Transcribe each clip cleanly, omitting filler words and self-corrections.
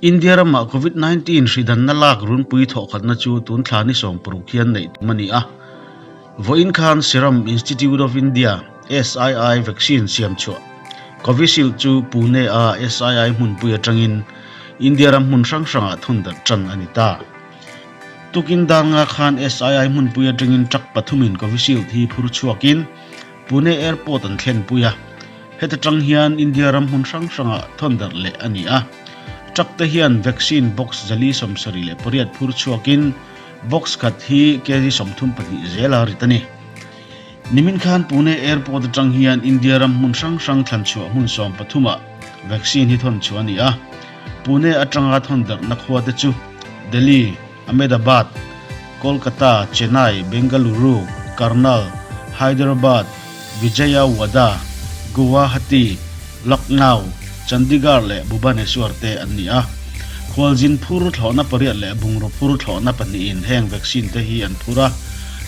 India ramah Covid 19 hri danna lak runpui thawhkhatna chu tun thla ni 16 hian neih tum a ni a. Vawiin khan Serum Institute of India, SII, vaccine siam chhuah Covishield chu Pune-a SII hmunpui atangin India ram hmun hrang hrangah thawn darh tan a ni ta. Tukin dar nga khan SII hmunpui atangin truck pathumin Covishield hi phur chhuakin Pune Airport an thlenpui a. Heta tang hian India ram hmun hrang hrangah thawn darh leh a ni a. Truck te hian vaccine box 478 phur chhuakin Box khat hi kg 32 zel a rit a ni. Nimin khan Pune Airport atang hian India ram hmun hrang hrang thlan chhuah hmun 13 ah vaccine hi thawn chhuah a ni a. Pune atanga thawn darhna khua te chu Delhi, Ahmedabad, Kolkata, Chennai, Bengaluru, Karnal, Hyderabad, Vijayawada, Guwahati, Lucknow, Chandigarh leh Bhubaneswar te an ni a. Khualzin phur thlawhna pariat leh bungraw phur thlawhna pahnihin heng vaccine te hi an phur a.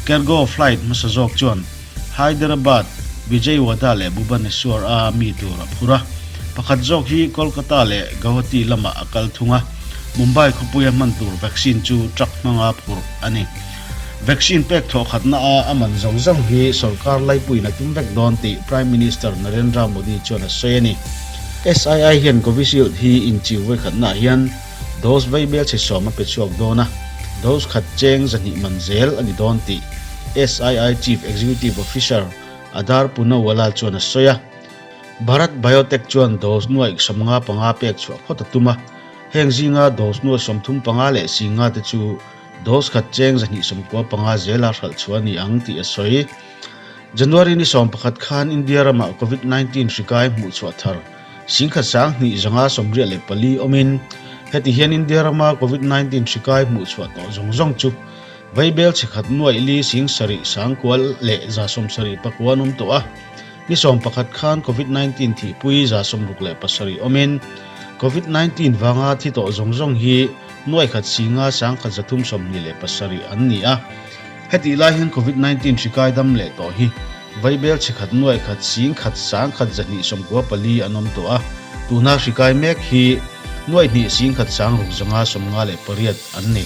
Cargo flight hmasa zawk chuan Hyderabad, Vijayawada leh Bhubaneswar a mi tur a phur a. Pakhat zawk hi Kolkata leh Guwahati lamah a kal thung a. Mumbai khawpuia hman tur vaccine chu truck hmanga phurh a ni. Vaccine pek thawh khatna a a man zawng zawng hi sorkar laipuiin a tum vek dawn tih Prime Minister Narendra Modi chuan a sawi a ni. SII hian Covishield hi inchiu vawikhatnaah hian dose vaibel chhe sawm a pe chhuak dawn a, dose khat cheng 200 man zel a ni dawn tih SII Chief Executive Officer Adar Poonawalla chuan a sawi a. Bharat Biotech chuan dose nuaih 55 pek chhuah phawt a tum a, heng zinga dose nuaih 35 leh 50 te chu Dose khat cheng 295 zela hralh chhuah a ni ang tih a sawi. January ni 11 khan India ramah Covid 19 hri kai hmuh chhuah thar singkhat sang hnih 184 awmin heti hian India rama Covid 19 hri kai hmuh chhuah tawh zawng zawng chu vaibel chhe khat nuaih li sing sarih sang kual leh 79 an awm tawh a. Ni 11 khan Covid 19 thihpui 67 awmin Covid 19 vanga thi tawh zawng zawng hi nuai khat singa sangkhat 327 an ni a. Hetih lai hian Covid 19 hri kai dam leh tawh hi vaibel chhe khat nuai khat sing khat sang khat 294 an awm tawh a. Tuna hri kai mek hi nuai hnih sing khat sang ruk 558 an ni.